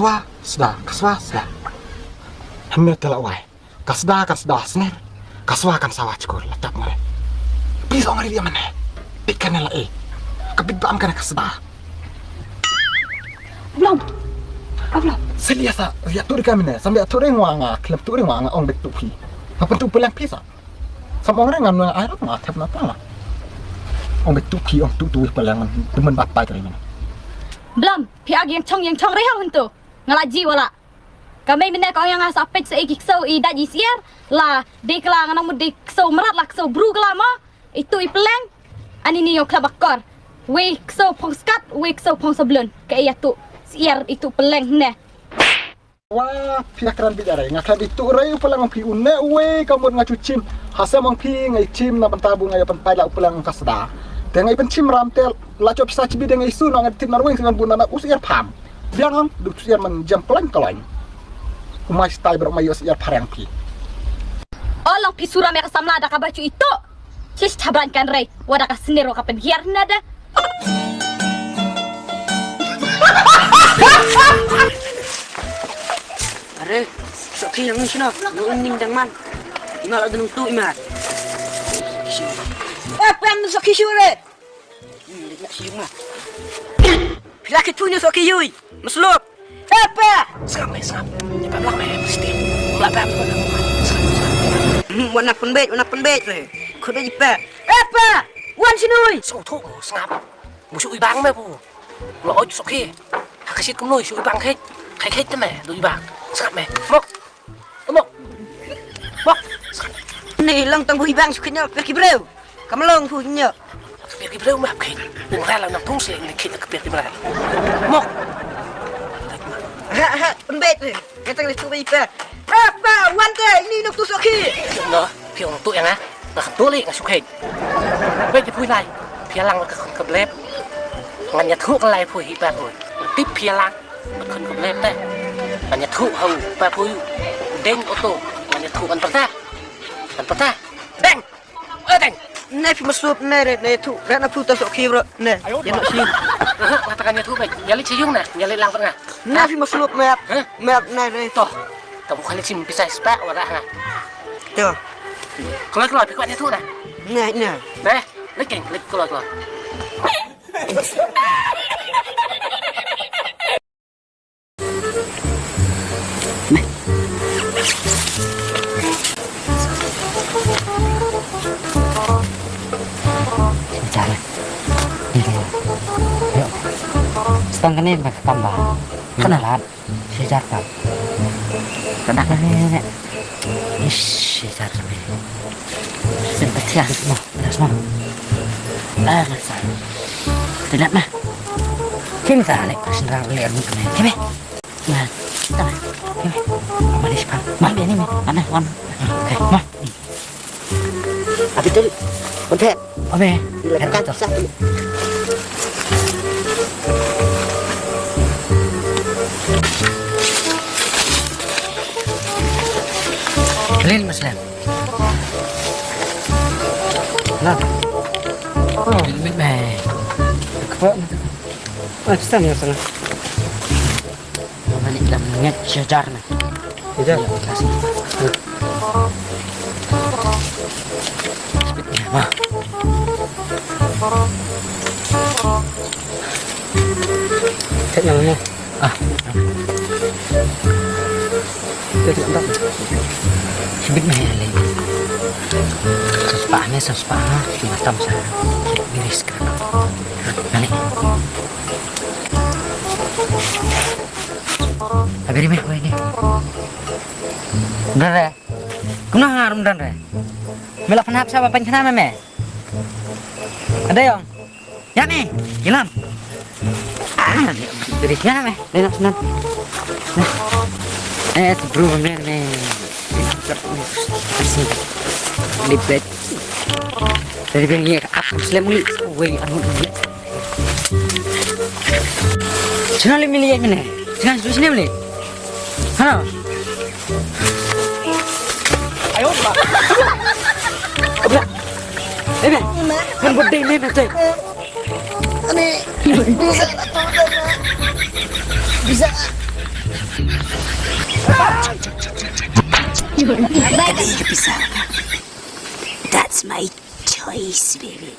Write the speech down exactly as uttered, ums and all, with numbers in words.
Wa sda, ka swa sda. Hynne te la wai. Ka sda, ka sda sner. Ka swa kan sawa chkur la tap mare. Please ong ri dia mane. Pik kan la e. Ka bit bam kan ka sda. Blom. Ka blom. Selia sa, ya tu ri ka mane. Sambil tu ri wa nga, klem tu ri wa nga ong bit tu phi. Ka pentu pelang phi sa. Sam ong re ngam nang ai rap nga thep na pala. Ong bit tu phi ong tu tu wi pelang man. Demen bat pai tu ri mane. Blom, phi ag yang chong yang chong re ha hun tu. Nga la ji wala. Ka mei mynne ka ong ïa nga sa peit sa i ki ksew i dait i syiar la dei kylla nga nang mut dei ksew mrad la ksew bru kylla mo. Itu i pyleng. Ani ni ïoh khlap akor. Wei ksew phong skat, wei ksew phong sablon. Ka ïa tu syiar itu pyleng ne. Wa phi la kren bit are nga khlem itu rei u pyleng phi une wei ka mut nga chu chim. Hasem ong phi ngai chim na bynta bu ngai pynpai la u pyleng ka sda. Te ngai pynchim ram te la chop sa chibi de ngai su na ngai tip na ruweng singan bu na na u syiar pham. Biang hang, duk tu ïa man jam pelain kelain. Umai stai bro mai ïoh ïa phareng phi. O long phi sura me ka samla da ka baju itu. Sis thabran kan rei, wa da ka sendiri wa ka penhiar nada. Are, sok ki yang sini, nung ning dang man. Ima la denung tu ima. Eh, pem sok ki sure. Hmm, dia nak siung ah. Phi la kit phi ïa u Soki ïa u. Maslop. Eh, pa! Sngap, eh, sngap. Ïa pa mlak, eh, mesti. Mlak, pa, mlak, pa. Sngap, sngap. Hmm, wan na pynbeit, wan na pynbeit, eh. Khut beit, pa. Eh, pa! Wan sini, oi. Sngap, thok, sngap. Mu shu i bang me pu. Lo oj Soki. Ha ka shit kumno, shu i bang khet. Khet, khet te me, do i bang. Sngap me. Mok. Mok. Mok. Ni lang tang bui bang sukit nya per ki breu. Kam long pu nya. Per ki breu mah kit. Ung rala nang tung sing ni kit per ki breu. Mok. Ha ha, pembet ni. Kata ni tu bui pa. Apa wan te ini nuk tu Soki. No, pi ong tu yang ah. Nga tu li nga sukit. Bek ki pui lai. Pia lang ka khon ka blep. Ngan ïa thu ka lai pui hi pa pui. Tip pia lang. Khon ka blep te. Ngan ïathuh ha u pa phu u. Deng oto. Ngan ïathuh kan pyrta. Kan pyrta. Deng. Eh, deng. Ne phi maslup ne re ne thu. Re na phu ta sok khi bro. Ne. Ïa no shi. Aha, kata kan ïathuh bek. Ïa li chiyung na. Ïa li lang pyrta. Ne phi maslup map. Hah? Map ne re. To. Ta bu khali chim pisai spa wala ha. To. Kloi kloi phi kwat ïathuh na. Ne ne. Re. Lek keng, lek kloi kloi. Stang kane ba ka kamba. Kana lad. Shajar kam. Kana kane ne. Ish, shajar kane. Sen patian mo. Dah semua. Ah, masa. Tidak mah. Kim sa lek sendal le mun kene. Kime? Nah, kita. Kime? Apa di sepang? Mana ini mi? Mana wan? Oke, mah. Abi tu. Kontek. Oke. Bila kan sah. Lin Muslim. Lah. Oh, mit me. Kepala. Ah, pistol ya sana. Mani lam nget sejar na. Sejar. Wah. Kat yang mana? Ah. Sibit meh lei. Saspa meh saspa ha. Matam sa. Biris ka. Nani. Abiri meh ko ini. Dare. Kumno nga rum dare. Mela panap sa ba pan kana meh. Ada yang. Ya me, ilam. Ah, dari sana me, dari sana. Eh, tu bro me me. Di bet. Dari ben ye ap slem ni. Wei anu ni. Sana le mili ye me ne. Sana sana mili. Hana. Ayo, Pak. Abla. Eh, me. Kan bodai me me te. Ani, bisa na tu dah. Bisa. That's my choice, baby.